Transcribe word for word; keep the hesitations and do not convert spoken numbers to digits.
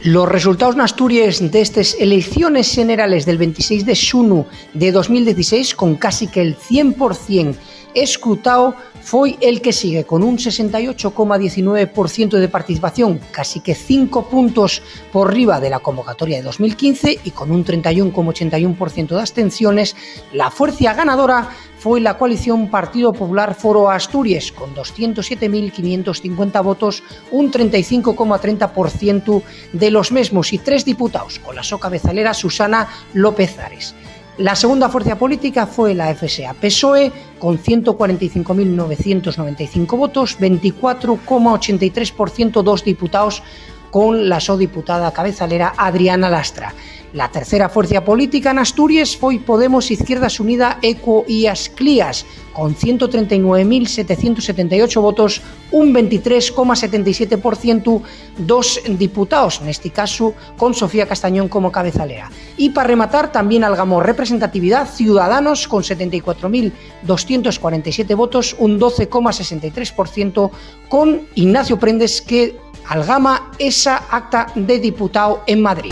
Los resultaos n'Asturies d'estes eleiciones xenerales del ventiséis de xunu de dos mil dieciséis, con casi que'l cien por cien escrutao, foi el que sigue con un sesenta y ocho coma diecinueve por ciento de participación, casi que cinco puntos por riba de la convocatoria de dos mil quince, y con un trenta y un coma ochenta y un por ciento d'abstenciones. La fuercia ganadora foi la coalición Partido Popular Foro Asturies, con doscientos siete mil quinientos cincuenta votos, un trenta y cinco coma trenta por ciento de los mesmos, y tres diputaos, con la so cabezalera Susana López Ares. La segunda fuercia política foi la F S A PSOE, con ciento cuarenta y cinco mil novecientos noventa y cinco votos, veinticuatro coma ochenta y tres por ciento, dos diputaos, con la so diputada cabezalera Adriana Lastra. La tercera fuercia política n'Asturies foi Podemos Izquierdas Unida Equo Illes Cíes, con ciento trenta y nueve mil setecientos setenta y ocho votos, un veintitrés coma setenta y siete por ciento, dos diputaos, nesti casu con Sofía Castañón como cabezalera. Y pa rematar, tamién algamó representatividá Ciudadanos, con setenta y cuatro mil doscientos cuarenta y siete votos, un doce coma sesenta y tres por ciento, con Ignacio Prendes, que algama esa acta de diputao en Madrid.